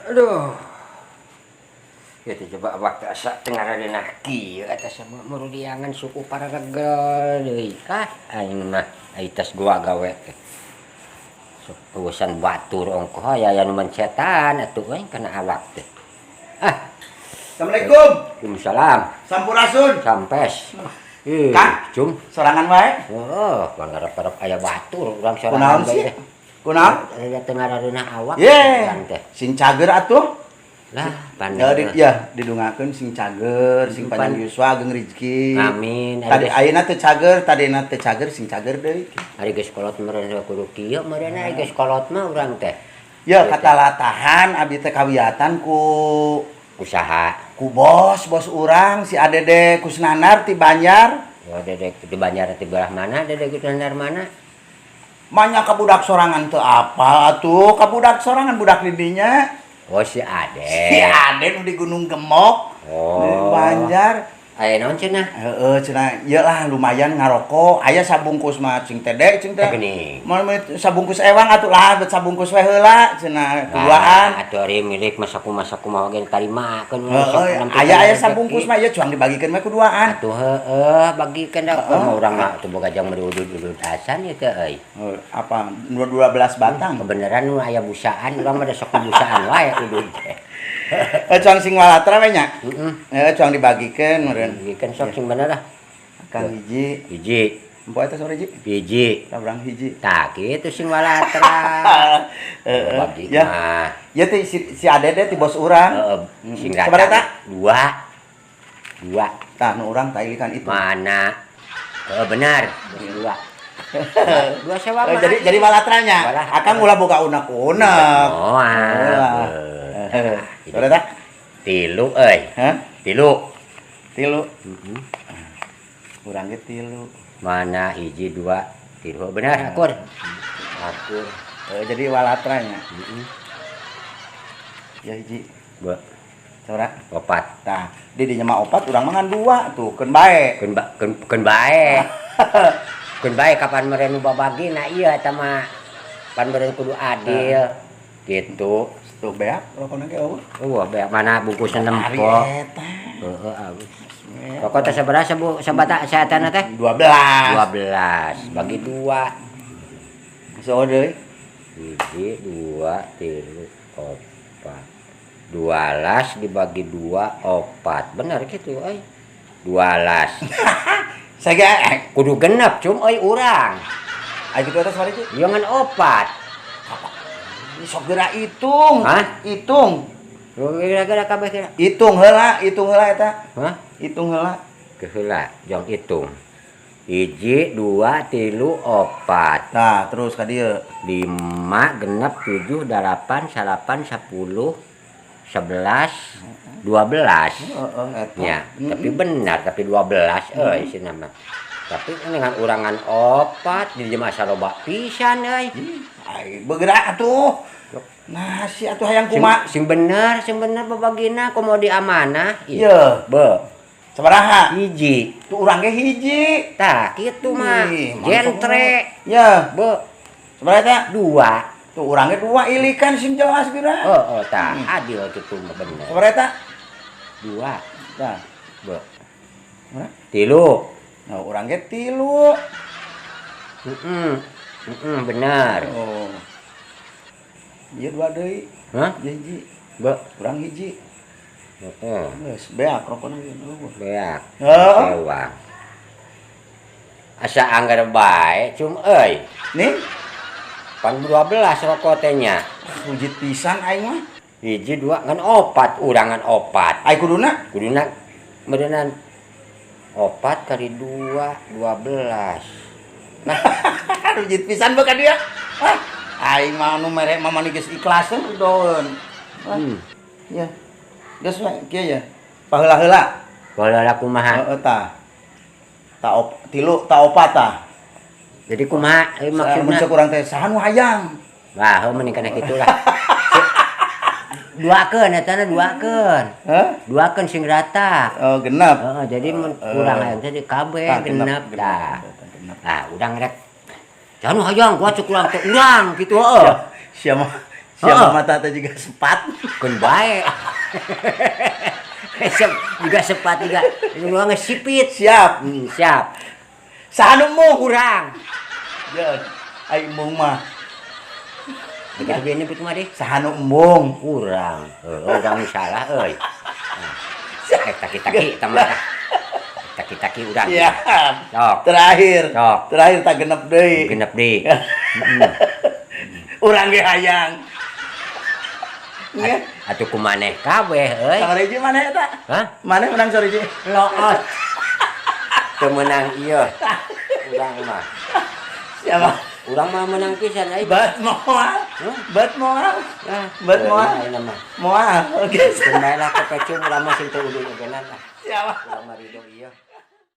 Aduh. Ya teh coba waktu asa teu ngarareunah kieu eta sama murudiangan suku pararegel deui. Ah, aing mah ai tas gua gawe teh. Sok urusan batur ongkoh aya aya nu mencetan atuh euy kana awak teh. Ah, Assalamualaikum. Waalaikumsalam. Sampurasun. Sampes. Ih, Kang. Cum. Sorangan wae. Oh, pangarep-arep aya batur urang sorangan Kunaon bae sih? teh. Kunaon? Aya teu ngarareunah awak Ye. urang teh. Sing cager atuh. Lah, pan. Ya, di, ya didungakeun sing cager, sing panjang yuswa ageng rezeki. Amin. Tadi ayeuna teu cager, tadina teu cager, sing cager deui. Ari geus kolot meureun kudu kieu meureun ari geus kolot mah urang teh. Ya katalatahan abdi teh kawiatan ku usaha. Ku bos, bos urang si Adede Kusnanar ti Banjar. Oh, Dede di Banjar ti belah mana? Dede Kusnanar mana? Manya ka budak sorangan teu apal atuh, ka budak sorangan budak di dinya. Oh, si Ade. Si Ade nu di Gunung Gemok. Oh. Di Banjar. Aya naon cenah? Heeh, cenah ieu lah lumayan ngarokok, aya sabungkus mah cing tede cing teh. Geuning. Mun sabungkus ewang atuh lah, bet sabungkus we heula cenah duaan. Nah, atuh ari milik masa kumaha kumaha ge tarimakeun. Heeh, aya aya sabungkus mah ieu cuang dibagikeun we ku duaan. Atuh heeh, bagikeun da Heeh. mah urang mah atuh boga jang meuli udud-udud asan ieu teh euy. Oh, apa 12 batang. Kebenaran nu aya busaan urang mah da sok busaan wae udud teh. Eh, cuang sing walatra we nya. Heeh. Heeh, cuang dibagikeun meureun. Bagikeun sok sing bener lah. Kang hiji. Hiji. Empo eta sore hiji. Hiji. Sabrang hiji. Tah kitu sing walatra. Heeh. Bagi Ya. mah. Ya teh si, si Adede ti bos urang. Heeh, sing rata. Sabaraha eta? Dua. Dua. Tah nu urang tailikan itu. Mana? Heeh, benar. Dua. Dua sewa Eh, mah. jadi walatranya. Walah. Akang ulah boga unek-unek. Oh, Ulah. Sabaraha eta? Tilu euy. Hah? Tilu. Tilu. Heeh. Urang ge tilu. Mana hiji dua tilu benar akur. Akur. Eh, jadi walatranya. Heeh. Ya hiji. Dua. Sabaraha? Opat. Tah, di dinya mah opat, urang mah ngan dua tuh, keun bae. Keun ba keun, keun bae. Keun bae kapan meureun nu babagi na ieu eta mah. Pan meureun kudu adil. Gitu. Tuh beak rokona ge eueuh. Wah, beak mana bungkusna Ari nempo. eta. Heeh, alus. Rokok teh sabaraha sabu sabata saatana teh? 12. 12 bagi dua. So deui. Hiji, dua, tilu, opat. 12 dibagi dua, opat. Bener gitu, euy. 12. Saya ge eh, Kudu genep cum euy urang. Ai kitu eta sabaraha itu? Ieu ngan opat. Sok geura hitung. Hah? Hitung. Kira-kira kabeh kira. Hitung heula, hitung heula eta. Hah? Hitung heula. Keheula, jong hitung. Hiji, dua, tilu, opat. Nah, terus ka dieu. Lima, genep, tujuh, delapan, salapan, 10, 11, 12. Heeh, eta. Ya, tapi benar, tapi 12 euy cenah mah. Tapi dengan urangan opat di masa loba pisan euy. Ai begerak atuh. Nah, si atuh hayang Sing, kumaha? Sing bener babagina komo di amanah. Ieu. Be, Sabaraha? Hiji. Tuh urang ge hiji. Tah, kitu mah. Ih, Jentre. Ya, Be, sabaraha eta? Dua. Tuh urang ge dua ilikan sing jelas geura. Oh, oh tah adil kitu mah bener. Sabaraha eta? Dua. Tah. Be. Mana? Tilu. Nah, urang ge tilu. Heeh. Heeh, benar. Oh. Ieu dua deui. Hah? Ieu hiji. Be. Urang hiji. Heeh. Geus beak rokona ieu. Eueuh. Beak. Heeh. Ewang. Asa anggar bae cum euy. Nih, Pan 12 rokok teh nya. Rujit pisan aing mah. Hiji dua ngan opat, urang ngan opat. Ai kuduna? Kuduna meureunnan opat kali dua, 12. Nah, rujit pisan beuka dia. Ah, aing mah anu mere mah mani geus ikhlaseun doeun. Ya. Geus we kieu ya. Paheula-heula. Baheula kumaha? Heeh tah. Ta op, tilu ta opat tah. Jadi kumaha euy Mun maksudna? cek urang teh saha nu hayang? Wah, heuh mending kana kitu lah. Duakeun eta na duakeun. Hah? Duakeun sing rata. Oh, genep. Heeh, jadi mun kurang hayang teh di kabeh Tah, genep tah. Genep. Ah, urang rek. Jangan hayang gua cek urang teh urang gitu heeh. Sia mah Siapa Heeh. mata teh juga sepat. Keun bae. Juga sepat juga. Lu sipit. Siap. Siap. Saha nu embung? Urang. Jeun. Ai embung mah. Begitu dia nyebut mah deh. Saha nu embung? Urang. Heuh, urang nu salah euy. Eh, taki-taki eta mah. Taki-taki urang. Siap. Sok. Terakhir. Sok. Terakhir tak genep deui. Genep deui. Urang ge hayang. Nya. Atuh kumaneh kabeh euy. Sabaraha mana eta? Hah? Mana menang sabaraha? Loos. Teu meunang ieu. Urang mah. Siapa? Urang mah menang pisan euy. Bet moal. Hah? Bet moal. Ah, Bet moal. ayeuna mah. Moal. Oke. Keun bae lah kepecung urang mah sing teu ulun ogenan lah. Siapa? Urang mah ridho ieu.